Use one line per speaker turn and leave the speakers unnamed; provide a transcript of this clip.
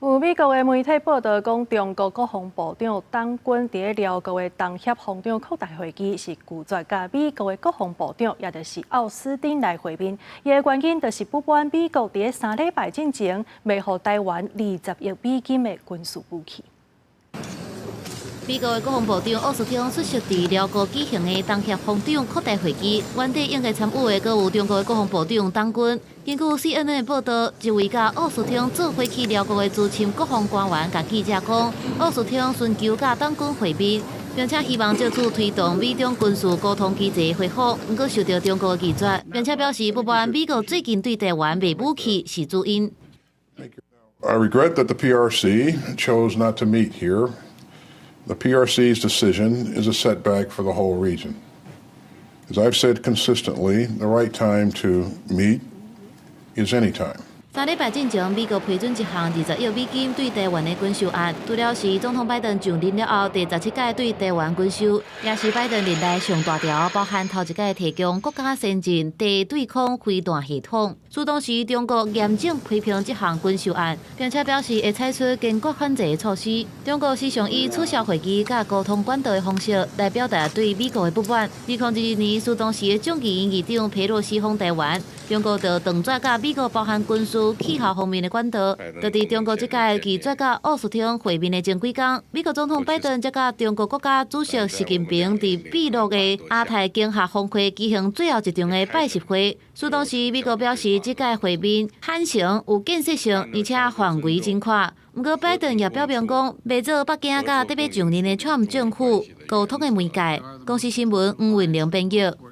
有美國的媒體報道講，中國國防部長董軍佇寮國的東協防長擴大會議是拒絕佮美國的國防部長，也就是奧斯汀來會面。伊的原因就是不滿美國佇3禮拜進前賣予台灣20億美金的軍事武器。
美國的國防部長奧斯汀出席佇寮國舉行的東協防長擴大會議，原底應該參與的閣有中國的國防部長董軍。根據 CNN 報道，一位佮奧斯汀做伙去寮國的資深國防官員共記者講，奧斯汀尋求佮董軍會面，並且希望藉此推動美中軍事溝通機制恢復，毋過受到中國的拒絕，並且表示不滿美國最近對台灣賣武器是主因。
I regret that the PRC chose not to meet here. The PRC's decision is a setback for the whole region. As I've said consistently, the right time to meet is any time.
3禮拜進前，美國批准一項20億美金對台灣的軍售案，除了是總統拜登上任了後第17屆對台灣軍售，也是拜登任內上大條，包含頭一屆提供國家先進地對空飛彈系統。與此同時，中國嚴正批評這項軍售案，並且表示會採取堅決反制的措施。中國時常以取消會議佮溝通管道的方式來表達對美國的不滿。2022年，與此同時的眾議院議長佩洛西訪台灣，中國就斷絕佮美國包含軍事、氣候方面的管道。就佇中國這屆拒絕佮奧斯汀會面的前幾工，美國總統拜登才佮中國國家主席習近平佇秘魯的亞太經合峰會舉行最後一場的拜習會。與此同時，美國表示這屆會面坦誠、有建設性，而且範圍真闊。毋過拜登也表明講，袂做北京佮得欲上任的川普政府溝通的媒介。公視新聞吳雲玲編譯。